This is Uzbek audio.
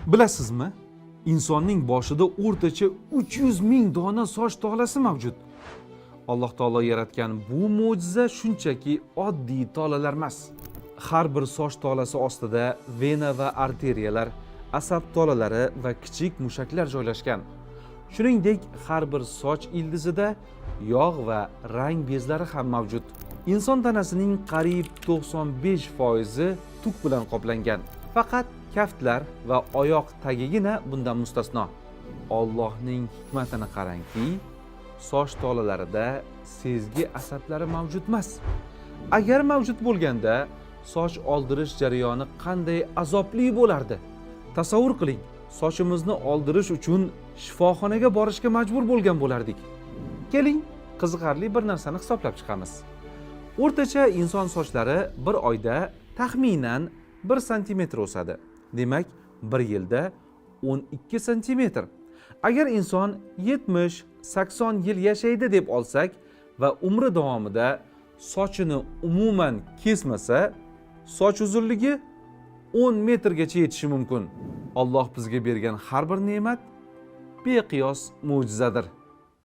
Bilasizmi, insonning boshida o'rtacha 300 ming dona soch tolasi mavjud. Alloh taolo yaratgan bu mo'jiza shunchaki oddiy tolalar emas. Har bir soch tolasi ostida vena va arteriyalar, asab tolalari va kichik mushaklar joylashgan. Shuningdek, har bir soch ildizida yog' va rang bezlari ham mavjud. Inson tanasining qariyb 95% tuk bilan qoplangan. Faqat kaftlar va oyoq tagigina bundan mustasno. Allohning hikmatini qarangki, soch tolalarida sezgi asablari mavjud emas. Agar mavjud bo'lganda, soch oldirish jarayoni qanday azobli bo'lardi? Tasavvur qiling, sochimizni oldirish uchun shifoxonaga borishga majbur bo'lgan bo'lardik. Keling, qiziqarli bir narsani hisoblab chiqamiz. O'rtacha inson sochlari bir oyda taxminan 1 santimetr o'sadi. Demak, bir yilda 12 santimetr. Agar inson 70-80 yil yashaydi deb olsak va umri davomida sochini umuman kesmasa, soch uzunligi 10 metrgacha yetishi mumkin. Alloh bizga bergan har bir ne'mat beqiyos mo'jizadir.